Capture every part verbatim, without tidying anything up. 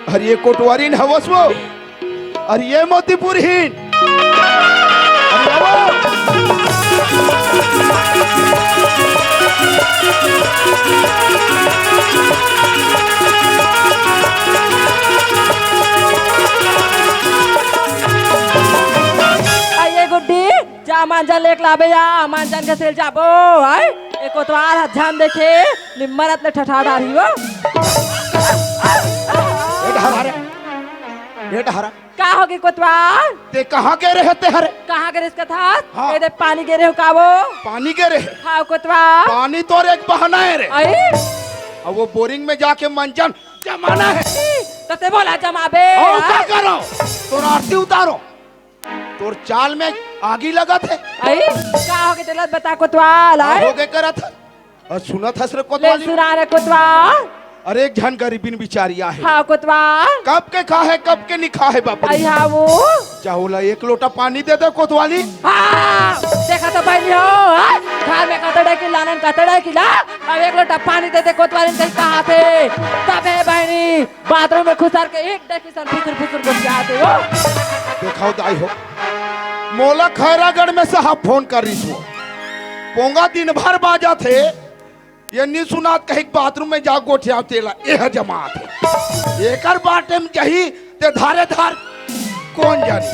अरे ये कोटवारी न हवस वो। अरे ये मोतीपुर हीन। अरे आवो। आ ये गुड्डी, जा मांजन लेके लाबे या, मांजन के सेल जाबो, आय? ए कोतवाल ह झन देखे, निम्मरत ले ठठा डारही वो। ए डहरा रे, ए डहरा। का होगे कोतवाल? ते कहाँ गे रहे ते हरे? कहाँ गे रहे इसका था? हाँ। ए दे पानी गे रहे हो का वो? पानी गे रहे? हाँ कोतवाल। पानी तोर एक बहाना है रे। आई? अब वो बोरिंग में जाके मंजन जमाना है। त ते बोला जमाबे, और का हाँ? करो? तोर आरती उतारो। तोर चाल में आगी लगत है। आई, का होगे तेला बता कोतवाल, का आय? होगे करत है? अरे सुनत हस रे ले कोतवाली? सुना रे कोतवाल। अरे एक झन गरीबिन बिचारी आहे। हाँ कोतवाल। कब के खा है, कब के नहीं खा है बाप रे। आई हाँ वो। जा ओला एक लोटा पानी दे दे कोतवाली। हाँ, देखा तो बहनी हो, हाँ? घर में कतड़े की लानन कतड़े की ला, अब एक लोटा पानी दे दे कोतवाली कहीं कहा थे। तबे बहनी, बाथरूम में खुसर के एक डेग किसन फुसुर फुसुर गोठियात हे वो। देखाव दाई हो, मोला खैरागढ़ में साहब फोन करिस वो। पोंगा दिन भर बाजत हे, ये नी सुनात कहीं बाथरूम में जा गोठियाव तेला, एह जमात हे। एकर बाटे में जही ते धारे धार कोन जानी।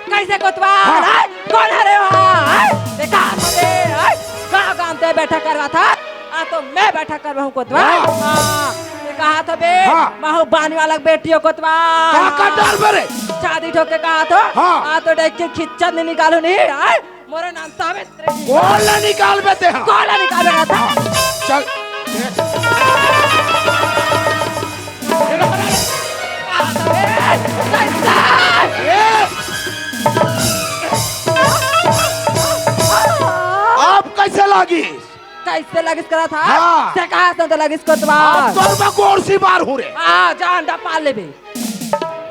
कैसे कोतवाल, हाँ। हैं? कौन हरे हो, हैं? देखा हरे, हैं? गाँव गाँव ते बैठक करवा था, आ तो मैं बैठक करवाहूँ कोतवाल। हाँ। हाँ। ये कहा था बे, हाँ। महू बानी वाला बेटी हो कोतवाल। का, का डाल बे रे? शादी ठोक के कहा था, हाँ। आ तो देख के खिच्चन नहीं निकालू नहीं, हैं? मोरे नाम सावित्री। कौन ला निकाल बे ते, हाँ? कौन ला निकाल बे था? हाँ। चल। आप कैसे लागी? कैसे लगिस करा था? हाँ। से कहा से तो लगिस कोतवाल। अब तोर में गोर सी बार हूँ रे। हाँ, जान डा पाल लेबे।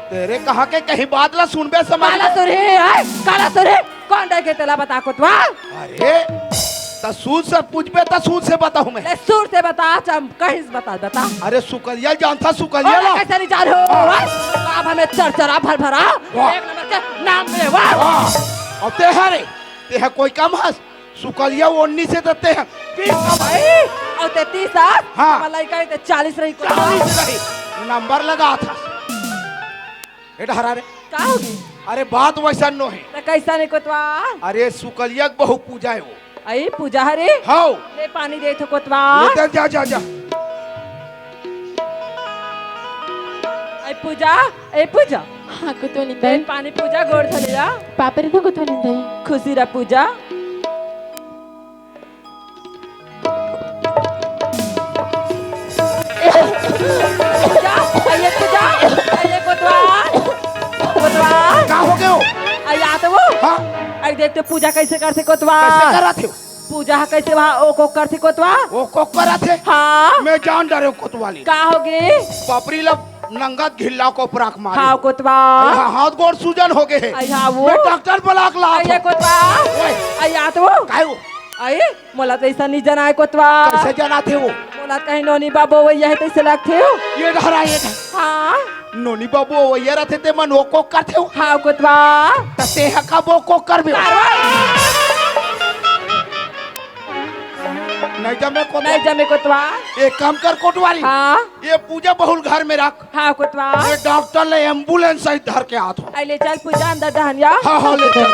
तेरे कहा के कहीं बात ला सुनबे समझ काला में। सुरही, हैं? काला सुरही। कौन रह के तेला बता कोतवाल? अरे, त सूद से पूछबे त सूद से बताहूँ मैं। ले सूद से बता, चम कहीं से बता, बता। अरे सुकलिया जानथा, सुकलिया अरे ला। कैसे नहीं जान हो, हाँ। हैं? आप हमें चरचरा भर भरा, वाह। एक नंबर के नाम में, वाह। वाह। अब ते हरे, ते है कोई कम हस, सुकलिया उन्नीस से देते हैं, बीस नंबर। भाई, और ते तीस हस, हाँ। हमारा लड़का है ते चालीस रही को। चालीस रही, नंबर लगा था। ए डहरा रे। का होगी? अरे बात वैसा नो है। त कैसा नहीं कोतवाल? अरे सुकलिया के बहू पूजा है वो। आई पूजा हरे? हाओ। ले पानी दे थो कोतवाल। ले दे, जा, जा, जा। आई पूजा, ए पूजा। हाँ, कुतो ए निंदाई। पानी पूजा गोड़ धो ले जा। पापरे तो कुतो निंदाई। खुशी रह पूजा। पूजा, आइए पूजा, आइए कोतवाल। कोतवाल। का हो गयो? आई आ तो वो। हाँ। आई देख तो पूजा कैसे करथे कोतवाल। कैसे करत हे? पूजा ह कैसे वहाँ ओ को करथे कोतवाल? ओ को करत हे? हाँ। मैं जान डरे कोतवाली। का होगे? बापरी ला नंगत घिल्ला को पराक मारे। हाँ कोतवाल। आई हाँ, हाथ गोड़ सूजन हो गए हे। आई हाँ वो। मैं डॉक्टर बुला के लात आई हो। कोतवाल। ओए। आई आ तो वो। काय वो? आई, मोला तो ऐसा नहीं जनाए कोतवाल। कैसे जनाथे वो? मोला कहीं नोनी बाबू वही है तैसे लगथे हो। ये डहरा, ये डहरा। हाँ। नोनी बाबू वही रहथे ते मन ओ को करथे हो। हाँ कोतवाल। त ते ह कब ओ को करबे? नहीं जमे कोतवाल। नहीं जमे कोतवाल। एक काम कर कोतवाली। हाँ। ये पूजा बहुल घर में रख। हाँ कोतवाल। ये डॉक्टर ले एम्बुलेंस सहित धर के आत हो। आई ले चल पूजा अंदर डहनिया। हाँ, हाँ, ले चल।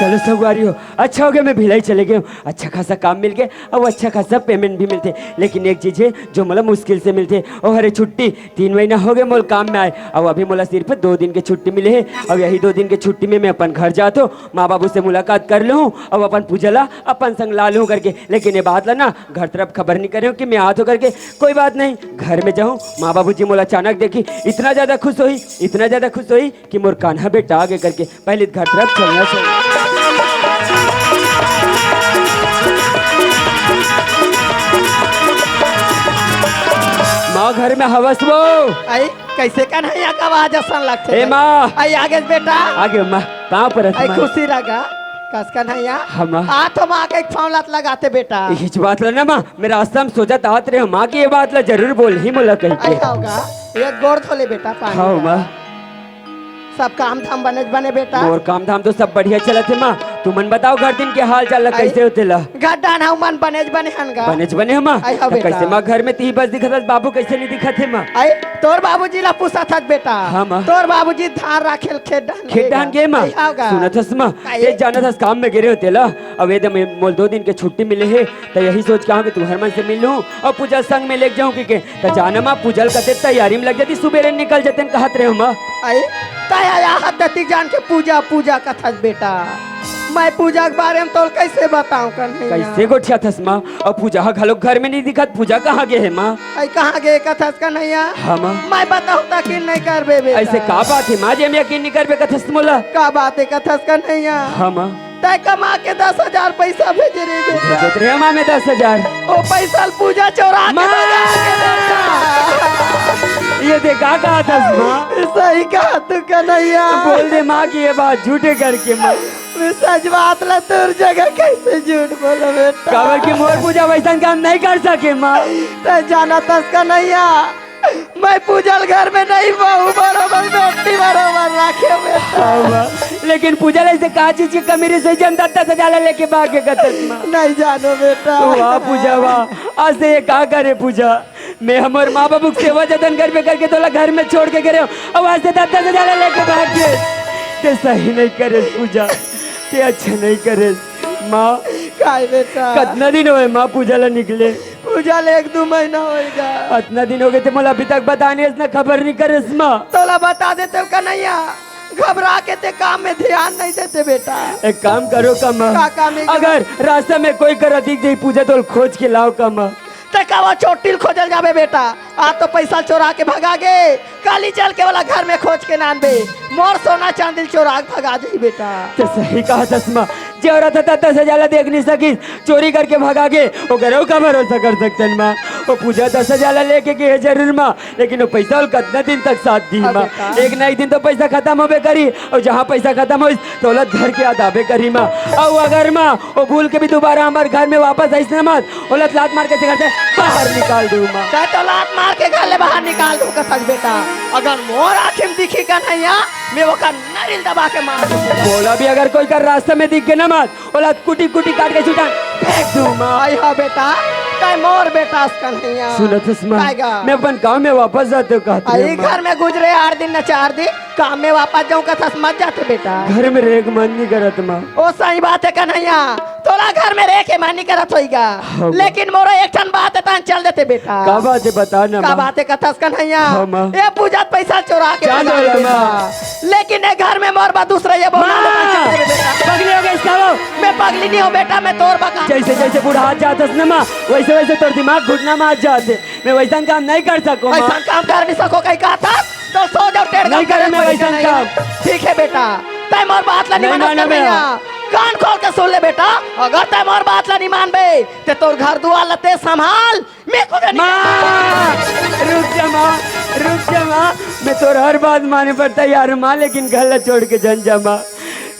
चलो संगवारी हो, अच्छा हो गया मैं भिलाई चले गए हूँ, अच्छा खासा काम मिल गया, अब अच्छा खासा पेमेंट भी मिलथे, लेकिन एक चीज है जो मतलब मुश्किल से मिलथे, ओ हरे छुट्टी। तीन महीना हो गए मोला काम में आए, अउ अभी मोला सिर्फ दो दिन के छुट्टी मिले हे, अउ यही दो दिन के छुट्टी में मैं अपन घर जात हो, माँ बाबू से मुलाकात कर लूँ, अउ अपन पूजा ला अपन संग ला लूँ करके। लेकिन ये बात ला ना घर तरफ खबर नहीं करे हूँ कि मैं आत हो करके। कोई बात नहीं, घर में जाऊँ, माँ बाबू जी मोला अचानक देखी, इतना ज्यादा खुश होही, इतना ज्यादा खुश होही कि मोर कान्हा बेटा आगे करके। पहले घर तरफ चलना चाहिए। माँ घर में हवस वो। आई, कैसे कन्हैया का आवाज असन लगथे? ए माँ। आई, आगे बेटा। आगे माँ। का परत आई माँ? खुशी रह गा। कस कन्हैया। हाँ माँ। आ तो माँ के एक फोन लात लगाते बेटा। इहिच बात ला ना माँ, मैं रास्ता में सोचत आवत रहे माँ कि ये बात ला जरूर बोलही मोला कहिके। आई होगा। ये गोड़ धो ले बेटा पानी हाँ ला। माँ। सब काम धाम बने बने बेटा। मोर काम धाम तो सब बढ़िया चलत हे माँ। तुमन बताओ घर दिन के हाल चाल ला आई। कैसे होते ला? घर डान हऊ मन बनेच बने हन गा। बनेच बने हे माँ। आई हो त बेटा। कैसे माँ घर में तिही बस दिखत हस, बाबू कैसे नहीं दिखत हे माँ? आई तोर बाबूजी ला पूछत हस बेटा। हाँ माँ। तोर बाबूजी धान राखेल खेत डाहन खेत गे डाहन गा। गे माँ। आई हो गा। सुनत हस माँ, आई। ये जानत हस काम में गे रहे होते ला। अब ये दे मैं मोल दो दिन के छुट्टी मिले हे, त यही सोच के हूँ कि तुहर मन से मिल लूँ और पूजा संग में लेके जाऊँ कि के। त जाना माँ पूजा ल कते तैयारी में लग जाती, सुबेरे निकल जाते न कहत रहे माँ। आई, तय आया हत तती जान के पूजा, पूजा कथस बेटा। मैं पूजा के बारे में तोल कैसे बताऊं कन्हैया? कैसे गोठिया थस माँ? और पूजा ह घलोक घर में नहीं दिखत, पूजा कहाँ गे हे माँ? आई, कहाँ गे कथस कन्हैया? हाँ माँ। मैं बताऊं त यकीन नहीं करबे बेटा। ऐसे का बात हे माँ, जे मैं यकीन नहीं करबे कथस मोला? का बात हे कथस कन्हैया? हाँ माँ। तय कमा के दस हजार पैसा भेजे रे बेटा। भेजत रहे माँ मैं दस हजार। ओ पैसा ल पूजा चोरा के माँ! भगा के बेटा। ये देखा कहा थस माँ। सही कहा तू कन्हैया। बोल दे माँ कि ये बात झूठे करके माँ। मैं सच बात ला तोर जगह कैसे झूठ बोलो बेटा? काबर कि मोर पूजा वैसन काम नहीं कर सके माँ। तय जानत हस कन्हैया, मैं पूजा ल घर में नहीं बहू बरोबर बेटी बरोबर राखे बेटा। हाँ माँ, लेकिन पूजा ल ऐसे का चीज की कमी रही सही जन दत्ता सजाला लेके भाग के कथस माँ। नहीं जानो बेटा। तो वाह पूजा वाह, आज से ये का करे पूजा? मैं हमर माँ बाबू के सेवा जतन करबे करके तोला घर में छोड़ के गे रहे हूँ, और आज से दत्ता सजाला लेके भाग गे। ते सही नहीं करे पूजा, ते अच्छा नहीं करे माँ। काय बेटा? कतना दिन होए माँ पूजा ला निकले? पूजा ले एक दू महीना होएगा। अतना दिन हो गए थे, मोला अभी तक बता नहीं, इसने खबर नहीं करे इसमा। तोला बता देते हो कन्हैया, घबरा के ते काम में ध्यान नहीं देते बेटा। एक काम करो कमा, का काम है? अगर रास्ता में कोई करा दिख जाई पूजा तो खोज के लाओ कमा। ते का वो छोटी ल खोजल जाबे बेटा? आ तो पैसा चोरा के भगा गे, काली चल के वाला घर में खोज के नानबे, मोर सोना चांदी ल चोरा के भगा जाई बेटा। ते सही कहा चश्मा, जे औरत ह दस हजार ला देख नहीं सकिस, चोरी करके भगा गे, ओकर अउ का भरोसा कर सकतन माँ? वो पूजा दस हजार ला लेके गे हे जरूर माँ, लेकिन वो पैसा ओला कतना दिन तक साथ दी अब माँ? बेटा। एक ना एक दिन तो पैसा खत्म होबे करी, और जहाँ पैसा खत्म होइस, तो ओला घर के याद आबे करी माँ। और अगर माँ, वो भूल के भी दोबारा हमारे घर में वापस आइस ना माँ, ओला लात मार के घर से बाहर निकाल दूँ माँ। चाहे तो लात मार के घर ले बाहर निकाल दूँ कसक बेटा। अगर मोर आँखी में दिखी कन्हैया, मैं ओकर नरिल दबा के मार दूँ। बोला भी अगर कोई का रास्ते में दिख गए ना माँ, ओला कुटी कुटी काट के छुटा फेंक दूँ माँ। आई हा बेटा, तय मोर बेटा अस कन्हैया। सुनत हस माँ, काय गा? मैं अपन गाँव में वापस जाते हूँ कहत आई हूँ माँ। घर में गुजरे आठ दिन न चार दिन, काम में वापस जाऊँ कथस मत जाते बेटा। घर में रहे के मन नहीं करत माँ। ओ सही बात है कन्हैया, तोला घर में रहे के मन नहीं करत होइगा। हाँ। लेकिन मोरो एक ठन बात है, तहन चल देते बेटा। का बात है बता ना का माँ। बात है कथस कन्हैया? हाँ माँ। ये पूजा पैसा चोरा के जान भगा दे ले माँ। बेटा। लेकिन ये घर में मोर बा दूसरा ये बोला माँ। पगली हो गई इसका वो। मैं पगली नहीं हूँ बेटा, मैं तोर बका। जैसे जैसे बूढ़ा हाथ जात हस ना माँ, वैसे वैसे तोर दिमाग घुटना में आ जाते। मैं वैसन काम नहीं कर सकूँ माँ। ऐसा काम कर नहीं सको कहीं कहा था, तो सो जाओ टेढ़ नहीं काम करे करे मैं कोई वैसन नहीं। काम। ठीक है बेटा, तय मोर बात ला नहीं नहीं मानत मानबे। कन्हैया। कान खोल के सुन ले बेटा, अगर तय मोर बात ला नहीं मानबे, ते तोर घर दुआर ला ते संभाल, मैं खुद नहीं माँ, रुक जा माँ, रुक जा माँ, मैं तोर हर बात माने बर तैयार हूँ माँ, लेकिन घर ला छोड़ के जन जा माँ।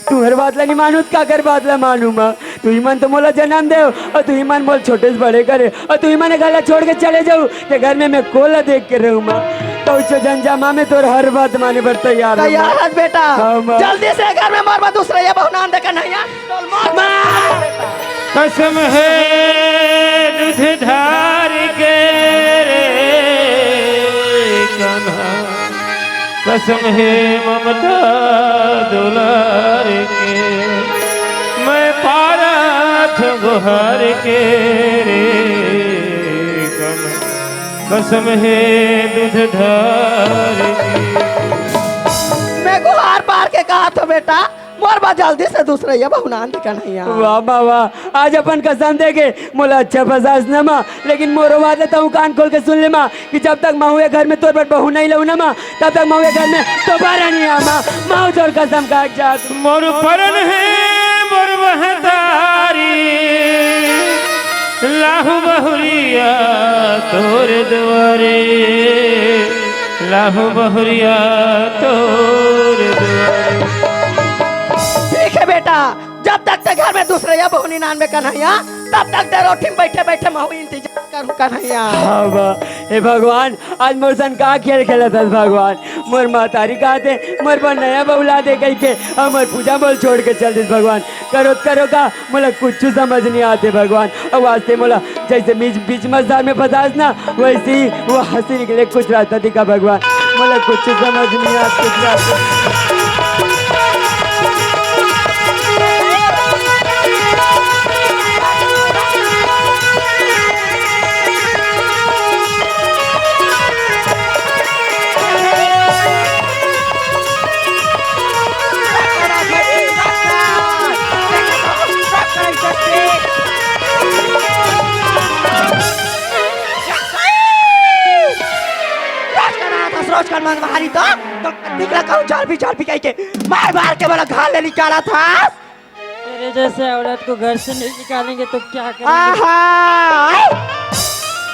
तुहर बात ला नहीं मानू, त काकर बात ला मानू माँ? तुही मन तो मोला जन्म देव और तुही मन मोला छोटे से बड़े करे और तुही मन घर ला छोड़ के चले जाऊ, ते घर में मैं कोला देख के रहूँ माँ। तो जो जन जा माँ, मैं तोर हर बात माने बर तैयार हूँ तैयार माँ। हस बेटा। हाँ माँ। जल्दी से घर में मोर बा दूसरा ये बहुनान दे कन्हैया। तोल मोर माँ। कसम है दूध धार के रे कन्हा, कसम है ममता दुलार के, मैं पारत गुहार के रे कन्हा, कसम है दूध धार के। मैं गुहार पार के कहा थो बेटा, मोर बा जल्दी से दूसरा ये बहुनान दे कन्हैया। वाह माँ वाह, आज अपन कसम दे के मोला अच्छा फंसास न माँ, लेकिन मोरो बात ला तहूँ कान खोल के सुन ले माँ कि जब तक महूँ ये घर में तोर बर बहू नहीं लऊँ ना माँ, तब तक महूँ ये घर में दोबारा नहीं आ माँ। महूँ तोर कसम खा के जात हूँ। मोर परन है मोर महतारी, लाहू बहुरिया तोर दुआरे, लाहू बहुरिया तोर दुआरे। जब तक ते घर में दूसरे या बहू नी लानबे कन्हैया, तब तक ते रोटी में बैठे बैठे महू इंतजार करूँ कन्हैया। हाँ बा, हे भगवान, आज मोर संग का खेल खेलत हस भगवान। मोर महतारी कहाथे, मोर बर नया बहू ला दे कहिके, अउ मोर पूजा मोला छोड़ के चल दिस भगवान। करो त करो का, मोला कुछु समझ नहीं आते भगवान। अउ आज ते मोला जैसे बीच, बीच मझधार में फंसास ना, वैसे ही वहाँ से निकले कुछ रास्ता दिखा भगवान। मोला कुछु समझ नहीं आते, कुछ रास्ता। रोज कर मार, रोज कर मार, मारी तो, तो दिखला कहूँ चार भी, चार भी कह के, मार मार के बोला घर ले निकाला था। तेरे जैसे औरत को घर से नहीं निकालेंगे तो क्या करेंगे? आहा!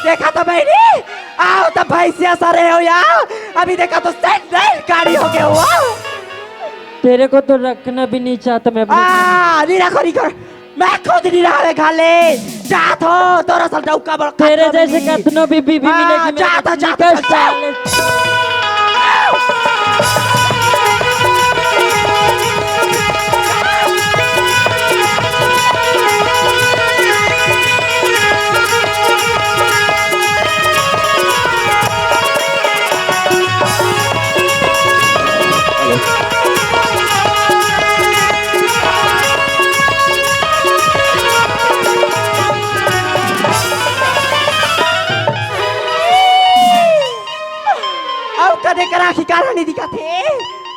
देखा तो बहनी, आओ तो भैंसिया सरे हो यार, अभी देखा तो सेंड गाड़ी हो गया हुआ। तेरे को तो रखना भी नहीं चाहता मैं अपने आ, नहीं रखो, नहीं करो। मैं खुद नहीं रहा घर ले। जात हो, तोरा सल डौका बड़ तेरे खतरनाक जैसे नहीं। कतनो भी बीबी हाँ, मिलेगी, मेरे जात हो, को जात हो, निकल जात हो। साले। अउ कदे कर आँखी काला नहीं दिखत हे,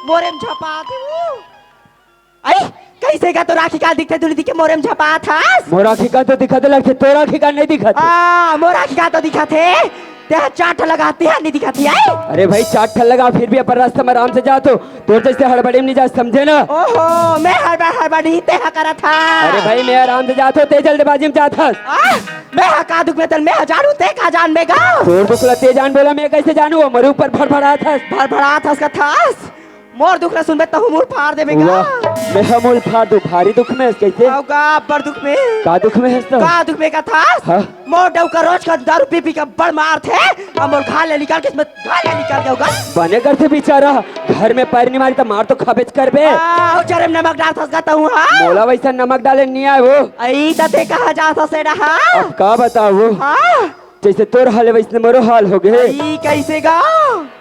मोरे में झपा दे। अरे, कैसे का तोर आँखी काला दिखथे, तू नहीं दिखे मोरे में झपा थस? मोर आँखी काला तो दिखत हे लगथे, तोर आँखी काला नहीं दिखत हे। आ, मोर आँखी काला तो दिखत हे, तेहा चार ठा लगा, तेहा नहीं दिखत हे, आई? अरे भाई, चार ठा लगा, फिर भी अपन रास्ता में आराम से जात हो, तोर जैसे हड़बड़ी में नहीं जा, समझे ना? ओहो, मैं हड़बड़, हड़बड़ी तेहा करत हा। अरे भाई, मैं आराम से जात हो, ते जल्दबाजी में जात हस। आ, मैं हा का दुख में तन, मैं हा जानू, ते का जानबे गा? तोर दुख ला ते जान बोला, मैं कैसे जानू? मोरे ऊपर भड़भड़ात हस। भड़भड़ात हस का थस? मोर दुख ला सुनबे तहू मूड़ फाड़ देबे गा। वाह, मैं हा मूड़ फाड़ दूँ, भारी दुख में हस कैसे? अउ का अब्बड़ दुख में? का दुख में हस तो? का दुख में का थस? हाँ? मोर डौका रोज का दारू पी पी के बड़ मारथे, अब मोर घर ले निकाल के इसमें घर ले निकाल के होगा। बने करथे बेचारा, घर में पैर नहीं मारी त मार तो खाबेच करबे। आ, अउ जरे में नमक डालथस गा तहू, हाँ? मोला वैसा नमक डाले नहीं आए वो। अई त ते कहाँ जाथस से रहा? अब का बताओ? हाँ? जैसे तोर हाल है वैसने मोरो हाल हो गए। अई कैसे गा?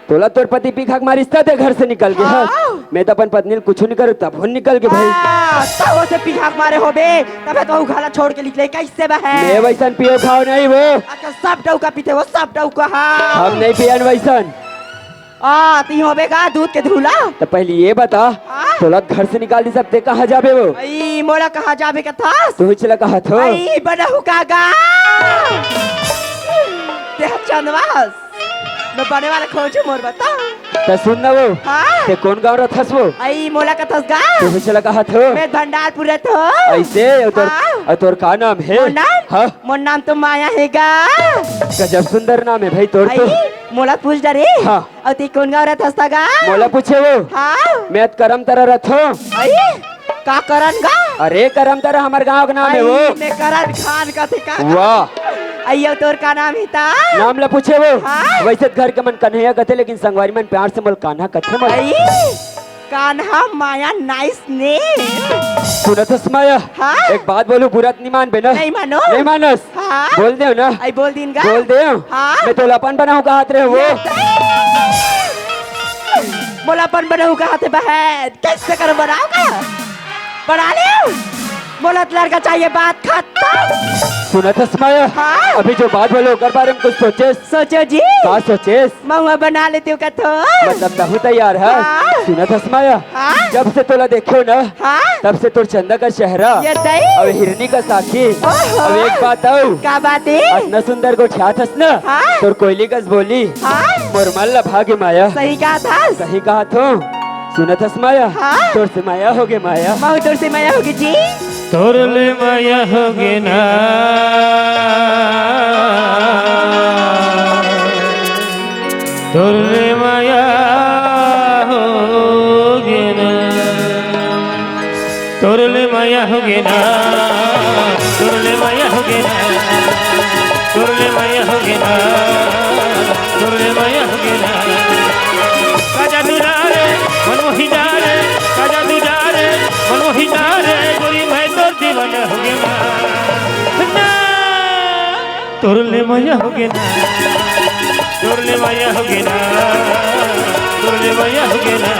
तोला तोर पति पी खा के मारिस त ते घर से निकल गए, हाँ? हाँ। मैं तो अपन पत्नी ल कुछ नहीं करूँ तब निकल गए भाई। आ, तब उसे पी खा के मारे होबे, तबे तो उ घर ला छोड़ के निकले, कैसे बहे? मैं वैसन पियो खाओ नहीं वो। अच्छा, सब डौका पीथे वो, सब डौका, हाँ। हम नहीं पियन वैसन। आ, ती होबे का दूध के धूला? तो पहले ये बता, हाँ? तोला घर से निकाल दी सब, ते कहाँ जाबे वो? अई, मोला कहाँ जाबे का थस? तू ही चला कहा थो। अई, बनहू का गा। ते चंदवास। मैं बने वाला खोजू मोर बता। त सुन ना वो। हाँ। ते कौन गाँव रथस वो? अई, मोला कथस गा। तू ही चला कहा थो। मैं भंडारपुर रथो। ऐसे, और तोर, हाँ। और तोर का नाम है? मोर नाम? हाँ। मोर नाम तो माया हे गा। गजब सुंदर नाम है भाई तोर तो। अई, मोला पूछ डरे। हाँ। अउ ते कोन गाँव रथस त गा? मोला पूछे वो। हाँ। मैं त करम तरा रथो। अई, का करन गा? अरे करम तरा हमर गाँव के नाम है वो। अई, मैं करन खान कथे का? वाह। अई, अउ तोर का नाम ही ता? नाम ला पूछे वो। हाँ। वैसे त घर के मन कन्हैया कथे, लेकिन संगवारी मन प्यार से मोला कान्हा कथे मोला। अई, कान्हा माया नाइस ने। सुनत हस माया? हाँ। एक बात बोलू, बुरा त नहीं मानबे ना? नहीं मानो। नहीं मानस? हाँ। बोल देव ना? आई बोल दिन गा। बोल देव? हाँ। मैं तोला अपन बनाहूँ कहात रहे वो। ये मोला अपन बनाहूँ कहात हे बहन। कैसे कर बनाहूँ का? बना ले। मोला त लड़का चाहिए, बात खत्म। सुनत हस माया? हाँ। अभी जो बात बोले ओकर बारे में कुछ सोचेस? सोचो जी। का सोचेस? महुआ बना लेती हूँ कथो। मतलब तहू तैयार है? हाँ। सुनत हस माया? हाँ। जब से तोला देखे हो ना, हाँ। तब से तोर चंदा का चेहरा, ये दई। अब हिरनी का साखी, ओहो। अब एक बात आऊ। का बात है? अतना सुंदर गोठियात हस ना, हाँ। तोर कोयली कस बोली, हाँ। मोर मन ला भागे माया। सही कहा था। सही कहा थो। सुनत हस माया? हाँ। तोर से माया होगे माया। महू तोर से माया होगे जी। तोर ले माया होगे ना, तोर ले माया होगे ना। तोर ले मया होगे ना, तोर ले मया होगे ना, तोर ले मया होगे ना, तोर ले मया होगे ना। का जादू डारे, मन मोही डारे, का जादू डारे, मन मोही डारे, गोरी मैं तोर दीवाना होगे ना। ना। तोर ले मया होगे ना, तोर ले मया होगे ना, तोर ले मया होगे ना।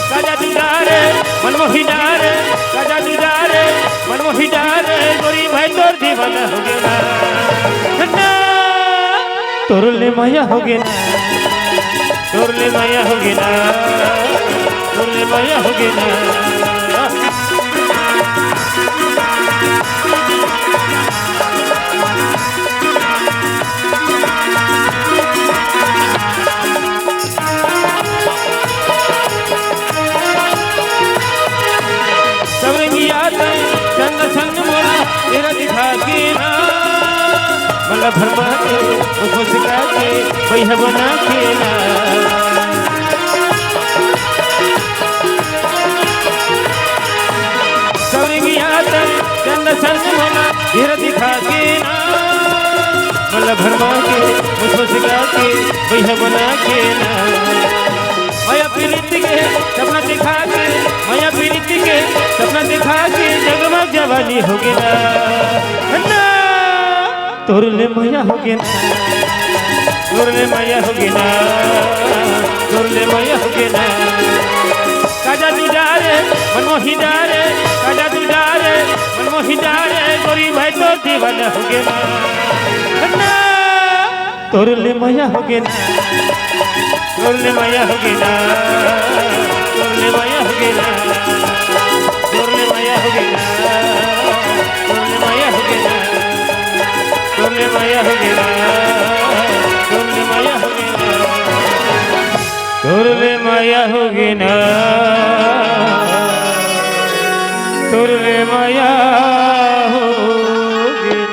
का जादू डारे, मन मोही डारे, का जादू डारे, मन मोही डारे, गोरी मैं तोर दीवाना होगे ना। ना, तोर ले मया होगे ना, तोर ले मया होगे ना, तोर ले मया होगे ना। सवरंगिया तन चंद सन मोला तेरा दिखा के ना, मला भरमा के, मुझको सिखा के, भैया बना के ना। सवरंगिया तन चंद सन मोला तेरा दिखा के ना, मला भरमा के, मुझको सिखा के, भैया बना के ना। मया प्रीति के सपना दिखा के, मया प्रीति के सपना दिखा के, जगमग जवानी होगे ना। ना, तोर ले मया होगे ना, तोर ले मया होगे ना, तोर ले मया होगे ना। का जादू डारे, मन मोही डारे, का जादू डारे, मन मोही डारे, गोरी मैं तोर दीवाना होगे ना। ना, तोर ले मया होगे ना, तोर ले मया होगे ना, तोर ले मया होगे ना, तोर ले मया होगे ना, तोर ले मया होगे ना, तोर ले मया होगे ना, तोर ले मया होगे ना, तोर ले मया होगे ना, तोर ले मया होगे ना।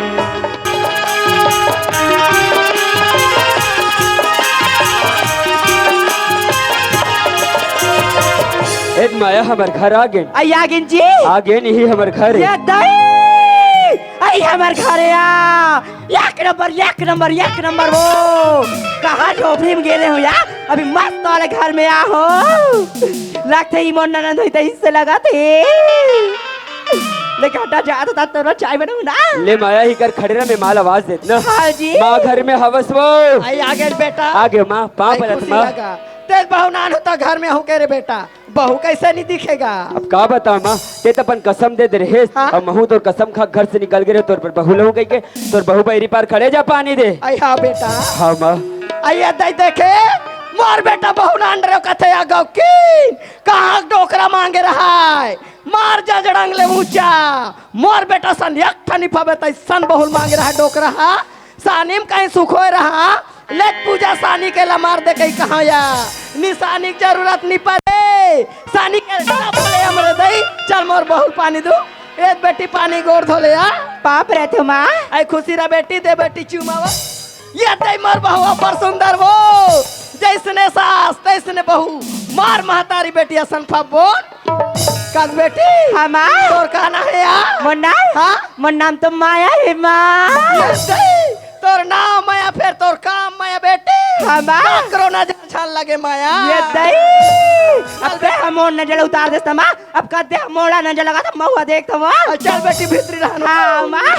ए माया, हमर घर आ गेन। आई आ गेन जी। आ गेन, इही हमर घर ए। ये दाई, आई हमर घर ए आ। एक नंबर, एक नंबर, एक नंबर हो। कहाँ झोपड़ी में गेले हो यार? अभी मस्त वाले घर में आ हो। लगथे ई मोर ननद होई त इससे लगथे। ले घाटा जात होता तोरो चाय बनाऊ ना। ले माया, ही कर खड़े रह, मैं माँ ल आवाज देत ना। हाँ जी। माँ घर में हवस वो। आई आ गेन बेटा। आ गेन माँ, पाँव आई परत खुशी माँ। लगा। तेज बहू नान होता घर में हूँ के रे बेटा। बहू कैसे नहीं दिखेगा? अब का बताओ माँ, ते त अपन कसम दे दे रहे। हाँ? अब महू तोर कसम खा घर से निकल गए रहे, तोर बर बहू लहू कहिके, तोर बहू बहरी पार खड़े जा पानी दे। आई हाँ बेटा। हाँ माँ। आई ए दाई देखे, मोर बेटा बहू नान रहे कथे आ गौकीन, कहाँ डोकरा मांगे रहा है? मार जा जड़ंग ले ऊंचा। मोर बेटा सन एक ठन ही पाबे तैसन बहू ल मांगे रहा डोकरा हा। सानी म कहीं सुखोय रहा। ले पूजा सानी के ला मार दे कहीं कहाँ या। निशानी के जरूरत नहीं पड़े। सानी के सब ले हमरे दई। चल मोर बहू ल पानी दू। ए बेटी पानी गोड़ धो ले आ। पाप रहते माँ। आई खुशी रह बेटी, दे बेटी चूमा वो। ये दे मोर बहुआ पर सुंदर वो, जैसने सास तैसने बहू, मार महतारी बेटी असन फब्बोन। कस बेटी? हाँ, माँ। तोर का नाम हे या? मोर नाम? हाँ? मोर नाम तो माया हे, माँ। ये दे, तोर नाम माया, फेर तोर काम माया बेटी। हाँ, माँ। काकरो नजर झन लगे माया। ये दे, अब ते हमर नजर उतार देस त माँ। अब कद्दे मोला नजर लगा त महुआ देख त माँ। चल बेटी भीतरी रहना। हाँ माँ,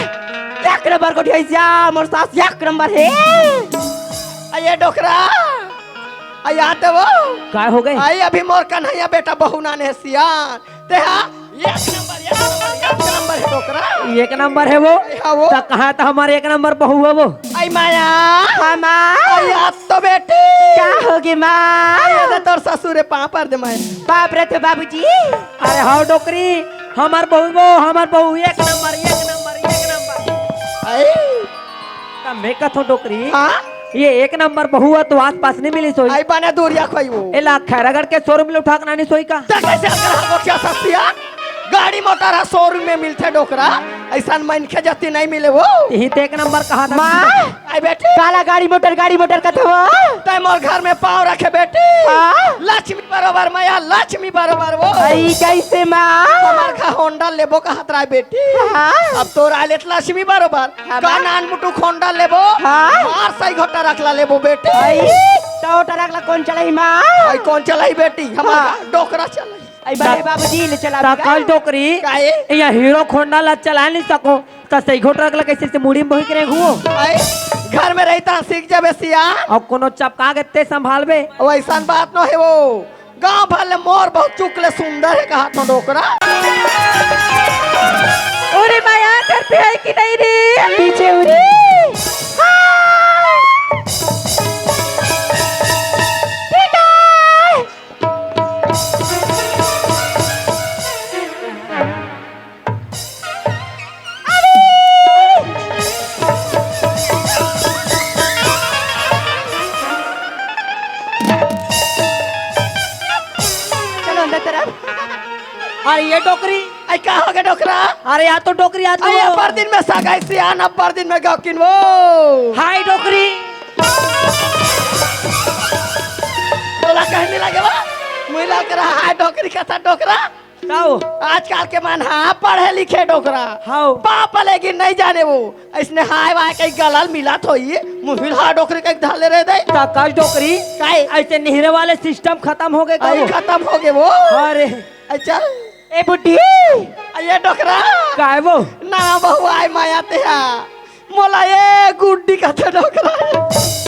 एक नंबर कोठी हे या, मोर सास एक नंबर हे। आ ये डोकरा, आ या ते वो। काय हो गए? आई अभी मोर कन्हैया बेटा बहू नान हे सियान। ते हा एक नंबर, एक नंबर, एक नंबर हे डोकरा। एक नंबर हे वो? हाँ वो। त कहाँ त हमर एक नंबर बहू हे वो? आई माया। हाँ माँ। आई आज तो बेटी। का होगे माँ? आई ये दे तोर ससुर हे, पाँव पर दे माया। बाप रे तो बाबूजी। अरे हव डोकरी, हमर बहू वो, हमर बहू एक नंबर, एक नंबर, एक नंबर। आई। त मैं कथों डोकरी, हाँ? ये एक नंबर बहू ह तो आसपास नहीं मिलिस होही। आई बने दूरिया खोई वो। एला खैरागढ़ के शोरूम ले उठा के लानिस होही का? त कैसे अकल हा गोठिया सस्तिया? गाड़ी मोटर ह शोरूम में मिलथे डोकरा, अइसन मनखे जति नहीं मिले वो। यही तो एक नंबर कहा था। माँ, आई बेटी। काला गाड़ी मोटर, गाड़ी मोटर कथे वो। तै मोर घर में पाँव रखे बेटी। हाँ? लक्ष्मी बरोबर मया, लक्ष्मी बरोबर वो। आई कैसे माँ? हमर घर होंडा लेबो कहत रहा बेटी। हाँ। अब तोर आले त लक्ष्मी बरोबर। हाँ, का माँ। नान मुटुक होंडा लेबो। हाँ। मार सही घोटा रखला लेबो बेटी। आई, तो ट्रक ला कौन चलाई माँ? आई कौन चलाई बेटी? हमर हाँ। घर डोकरा चलाई। आई बड़े बाबूजी ले चला ता बेटा। कल डोकरी, काहे? या हीरो होंडा ला चला नहीं सको, त सही घोटा रखला कैसे से मुड़ी में बही के रखो? आई, घर में रही त सीख जाबे सिया। अउ कोनो चपका के ते संभालबे। वैसन बात न हे वो। गांव भर ले मोर बहुत चुक ले सुंदर हे कहा तो डोकरा। अरे माया करते है कि नहीं रे? पीछे उरे। हाँ। बेटा। चलो अंदर तरफ। अरे ये डोकरी। आई का हो गया डोकरा? अरे यार तो डोकरी आज आई वो। अब्बर दिन में सगाई सियान, अब्बर दिन में गौकिन वो। हाय डोकरी। तोला कहने लगे वो। मुइला करा हाय डोकरी कथा डोकरा। काओ? आजकल के मन हा पढ़े लिखे डोकरा। हाओ। पाप लेकिन नहीं जाने वो। अइसने हाय वाय कहीं गलल मिलत होई, मुहिल हा डोकरी कहीं धले रह दे। ता कस डोकरी? काहे? अइसे निहरे वाले सिस्टम खतम हो गए का आई वो? खतम हो गए वो। अरे। अच्छा। ए बुड्ढी। आ ये डोकरा। काहे वो? ना बहु आय माया ते हा। मोला ये गुड्डी कथे डोकरा।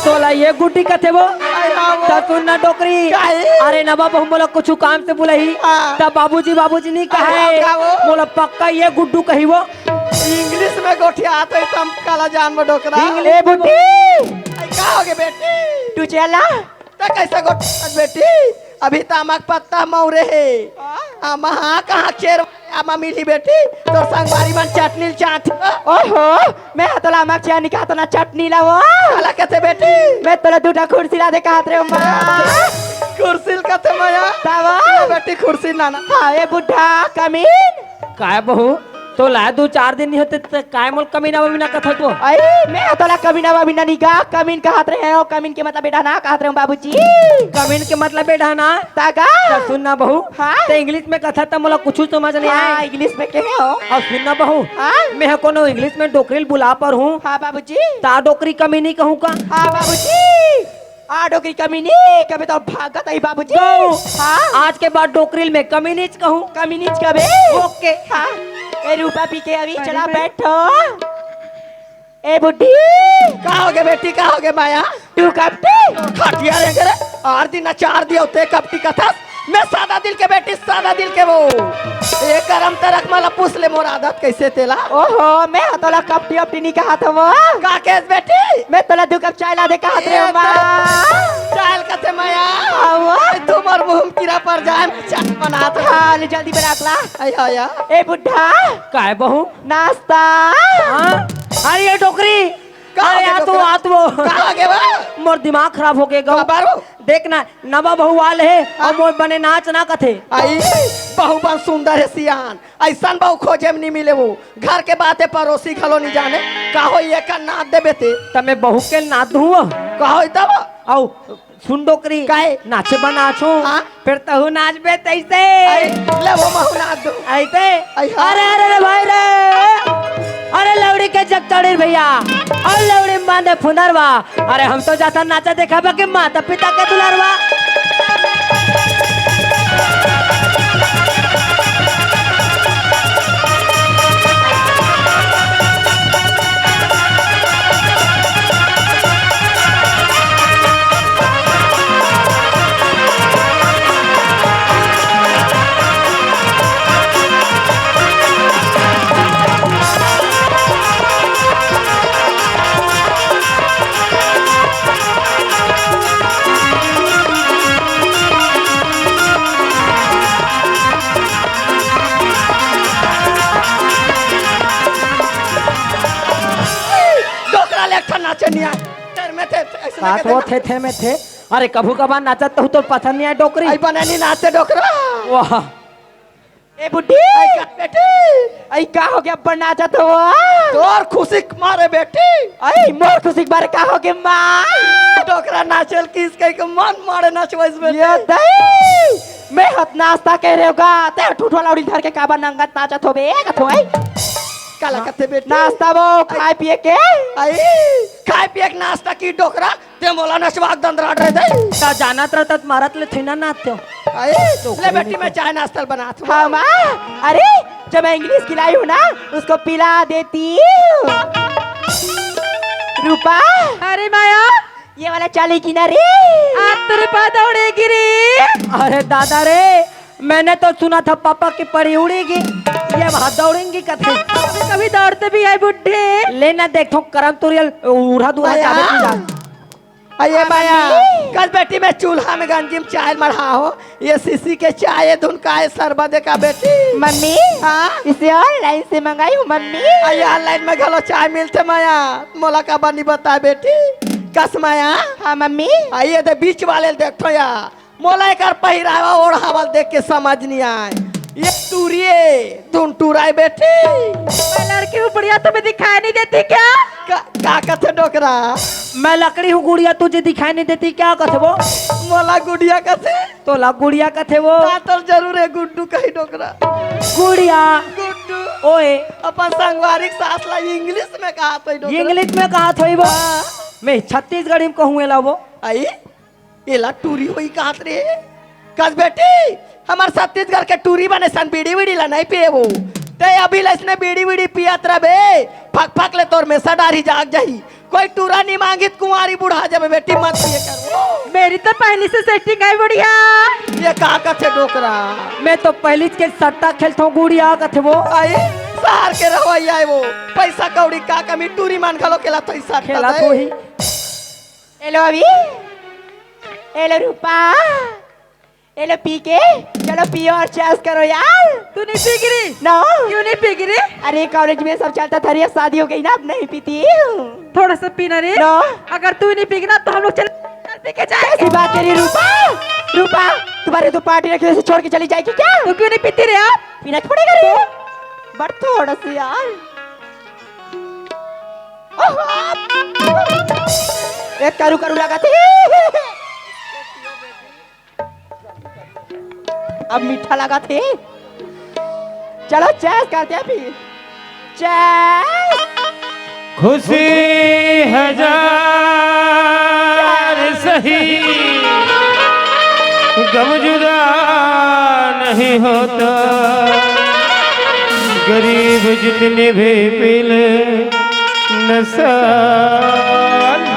तोला ये गुड्डी कथे वो? आय हाँ वो। त सुन ना डोकरी। काहे? अरे नवा बहु मोला कुछु काम से बुलाही। हाँ। त बाबूजी, बाबूजी नहीं कहे। हाँ, का वो? मोला पक्का ये गुड्डू कही वो। इंग्लिश में गोठियात हे त हम काला जान में डोकरा। इंग्लिश ए बुड्ढी। आई का हो गए बेटी? तू चला। त कैसे गोठियात बेटी? अभी त आमा के पत्ता मौरे हे। हाँ। आमा हाँ कहाँ चेर आमा मिली बेटी? तोर संगवारी मन चटनी ल चाट। ओहो, मैं हा तोला आमा के चाह निकालत ना चटनी ला वो। काला कथे बेटी? मैं तोला दू ठा खुर्सी ला दे कहत रहे माँ। खुर्सी ल कथे माया? तब? ले बेटी खुर्सी लाना। हाँ, ए बुड्ढा कमीन। काय बहू? तोला दू चार दिन नहीं होते त काय मोल कमीना बमीना कथत हो? अई, मैं तोला कमीना बमीना नहीं गा, कमीन कहत रहे हो, कमीन के मतलब बेटा ना कहत रहे हो बाबूजी। कमीन के मतलब बेटा ना? तागा? त सुन ना बहू, हाँ? ते इंग्लिश में कथत त मोला कुछु समझ नहीं हाँ, आए। इंग्लिश में कहे हो? अउ सुन ना बहू, हाँ? मैं कोनो इंग्लिश में डोकरी ल बुला पर हूँ। हाँ बाबूजी। ता डोकरी कमीनी कहूँ का? हाँ बाबूजी। आ डोकरी कमीनी कबे तो भागत आई बाबूजी। गौ। हाँ? आज के बाद डोकरी ल मैं कमीनीच कहूँ। कमीनीच कबे? ओके। हाँ। ए रूपा पी के अभी चला बैठो। ए बुड्ढी। का हो गए बेटी, का हो गए माया? तू कब ते? खटिया रे करे। आर दिन चार दिया होते कपटी कथस। मैं सादा दिल के बेटी, सादा दिल के वो। ए करम तरक मला पूछ ले मोर आदत कैसे तेला? ओहो, मैं हा तोला कपटी अपटी नहीं कहा था वो। का केस बेटी? मैं तोला दू कप चाय ला दे कहा ए था माँ। चाय कथे माया। हाँ वो। ए, तुम्हार मुंह में कीड़ा पड़ जाए, मैं चाय बना तो। हाँ, ले जल्दी बना ला। आई हाँ या। ए बुड्ढा। काय बहू? नाश्ता। हाँ? अरे ये डोकरी। का अरे हो गया आ तो, डोकरा? आ तो। का हो गया बा? मोर दिमाग खराब हो गया गौ। का बारो? देख ना, नवा बहू आल हे, हाँ? अउ मोर बने नाच ना कथे। आई, बहू बन सुंदर हे सियान। अइसन बहू खोजे में नहीं मिले वो। घर के बातें पड़ोसी घलो नहीं जाने। का हो ये का नाच देबे ते? त मैं बहू के नाच दूँ। का हो तब? अउ सुन डोकरी। काहे? नाचे बा नाचो। हाँ? फिर तहू नाचबे तैसे। आई, ले वो महू नाच दूँ। ऐसे? आई हाँ। अरे, अरे, अरे भाई रे। अरे लौड़ी के जगतड़ी भैया। अउ लौड़ी माने फुनरवा। अरे हम तो जाथन नाचा देखाबा के माता पिता के दुलारवा। डोकरा ले एक ठन नाचे नहीं आए। तेर में थे, ऐसे बात लगे वो थे। थे, थे में थे। अरे कभू कभार नाचत तो तोर पसंद नहीं आए डोकरी। आई बने नहीं नाचे डोकरा। वाह। ए बुड्ढी, आई का बेटी? आई का हो गया, अब्बड़ नाचत हो? तोर खुशी के मारे बेटी। आई मोर खुशी के मारे का हो गया माँ? डोकरा नाचल किस कही के मन मारे नाचवाइस बेटी। ये दई, मैं हत नाश्ता कह रहे होगा, ते ठूठवा लौड़ी धर के काबर नंगत नाचत हो बे, कथो आई? काला कथे बेटी? नाश्ता वो खाए पिए के? आई, खाए पिए के नाश्ता की डोकरा, ते मोला नचवा के दंदरात रहे दे। ता जानत रहता त मारत ले थैना नाचते हो। आए, तो ले बेटी, मैं चाय नाश्ता बनात हूँ। हाँ माँ, अरे, जो मैं इंग्लिश खिलाई हूँ ना, उसको पिला देती हूँ। रूपा, अरे माया। ये वाला चाली की ना रे। आज तो रूपा दौड़ेगी रे। अरे दादा रे, मैंने तो सुना था पापा की पड़ी उड़ेगी, ये वहां दौड़ेंगी कथे। कभी कभी दौड़ते भी है बुड्ढे। लेना देखो करम तुरियल उड़ा दूरा माया। चाबे की जा। अये माया, मम्मी। कल बेटी मैं चूल्हा में गंजी में चाय मढ़ा हो, ये सीसी के चाय धुन का है सरबत का बेटी। मम्मी, हाँ? इसे ऑनलाइन से मंगाई हूँ मम्मी। अये ऑनलाइन में घलो चाय मिलते माया, मोला का बनी बता बेटी। कस माया? हाँ मम्मी। अये दे बीच वाले ल देखो या, मोला एकर पहिरावा ओढ़ावल देख के समझ नहीं आए। ये टूरिये, धुन टूराए बेटी। मैं लड़की हूँ बुढ़िया, तुम्हें दिखाई नहीं देती क्या? का, का कथे डोकरा? मैं लकड़ी हूँ गुड़िया, तुझे दिखाई नहीं देती क्या कथे वो? मोला गुड़िया कथे? तोला गुड़िया कथे वो? ता तो जरूर है गुड्डू कही डोकरा। गुड़िया। गुड्डू। ओए। अपन संगवारी के सास ला इंग्लिश में कहा तो डोकरा। इंग्लिश में कहा थोई वो? हाँ। मैं छत्तीसगढ़ी में कहूँ एला वो। आई? एला टूरी होई कहत रे। कस बेटी, हमर छत्तीसगढ़ के टूरी बने सन बीड़ी वीड़ी ला नहीं पिएबो। ते अभी ले इसने बीड़ी वीड़ी पियत रबे, फक फक ले तोर में सडारी जाग जाही। कोई टूरा नहीं मांगी त कुंवारी बुढ़ा जाबे बेटी, मत पिए कर। मेरी तो पहली से सेटिंग है बुढ़िया। ये का कथे डोकरा? मैं तो पहली के सट्टा खेलत हूँ गुड़िया कथे वो। आई, शहर के रवैया है वो। पैसा कौड़ी का कमी, टूरी मान घलो खेला तो ही सट्टा खेला दे। तो ही। हेलो अभी, हेलो रूपा, हेलो पी के, चलो पियो और चैस करो यार। तू नहीं पी गिरी? No। क्यों नहीं पी गिरी? अरे कॉलेज में सब चलता था रे, शादी हो गई ना, अब नहीं पीती हूँ। थोड़ा सा पीना रे। No। अगर तू नहीं पी गिरी ना तो हम लोग चल, चल पी के जाएंगे। कैसी बात करी रूपा? रूपा, तुम्हारे तो पार्टी रखी, उसे छोड़ के चली जाएगी क्या? तू क्यों नहीं पीती रे आप? पीना पड़ेगा रे। बट थोड़ा सा यार। ओहो! ए करू करू लागत हे। अब मीठा लागत हे। चलो चैस करते हैं फिर। चैस। खुशी हजार सही, गम जुदा नहीं होता। गरीब जितनी भी पी ले, नशा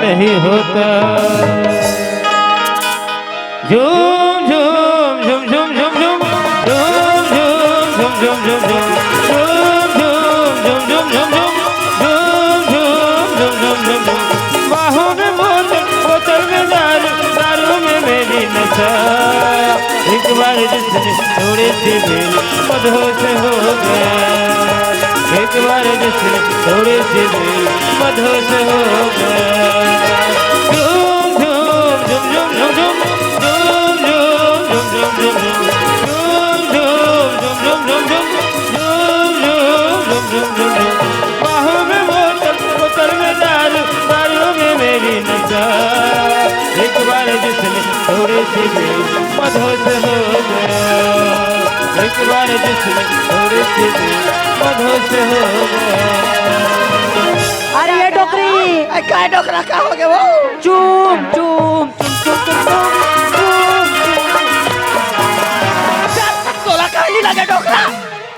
नहीं होता। झूम झूम झूम झूम झूम झूम। झूम झूम झूम झूम झूम। झूम झूम झूम झूम झूम। झूम झूम झूम झूम झूम। बाहों में बोतल, बोतल में दारू, दारू में मेरी नशा। एक बार जिसने थोड़ी सी भी मदहोश हो गया। एक बार जिसने थोड़ी सी भी मदहोश हो गया। झूम झूम झूम झूम झूम झूम। झूम झूम झूम झूम झूम। झूम झूम झूम झूम झूम। झूम झूम झूम झूम। बाहों में बोतल, बोतल में दारू, दारू में मेरी नशा। एक बार जिसने थोड़ी सी भी मदहोश हो गया। एक बार जिसने थोड़ी सी भी मदहोश हो गया। अरे ये डोकरी। ए, काय डोकरा का हो गया वो? चूम, चूम, चूम, चूम, चूम, चूम, चूम, चूम। तोला काहे नहीं लगे डोकरा?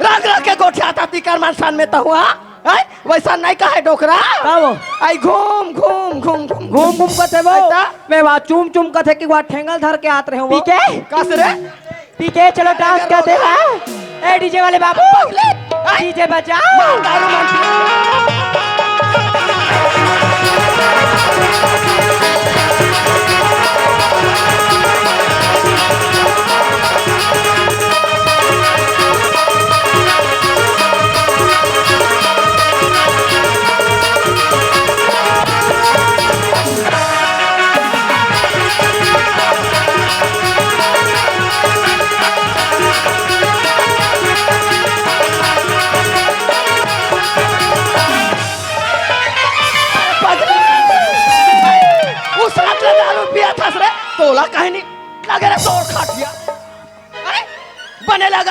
रंग रंग के गोठियाता तीकर मन सन में तो हुआ। हैं? वैसा नहीं कहे डोकरा। का वो? आई घूम, घूम, घूम, घूम। घूम, घूम कथे वो। ऐसा? मैं वहाँ चूम, चूम कथे कि वहाँ ठेंगल धर के आत रहे हो वो। पीके? कस रे? पीके, चलो डांस करते हैं। ए डीजे वाले बाबू, पगले, ए, डीजे बजाओ। दारू मान।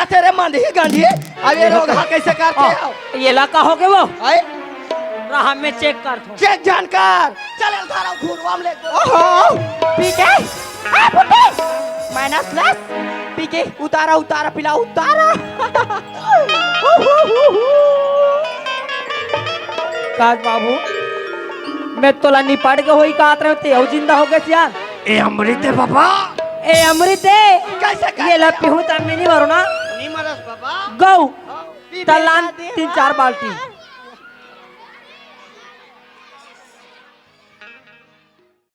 तेरे मंडी गंडी। अब ये रोगहा कैसे करथे? ये ला का होगे वो? आए? रहा, मैं चेक करथों। चेक जान कर। चल, एला धरा, घुरवा में ले। ओहो, पी के। आ, पुटी। Minus plus. पी के, उतारा, उतारा, पिला, उतारा। काज बाबू, मैं तोला निपट के होही काहत रहेंव, ते अउ जिंदा होगेस यार। ए अमृत हे बाबा। ए अमृत हे। कैसे, कैसे? ये ला पीहूं त मैं नइ मरूं ना। नइ मरस बाबा। गऊ। हाँ, पी त लान बेटा दे। तीन चार बाल्टी।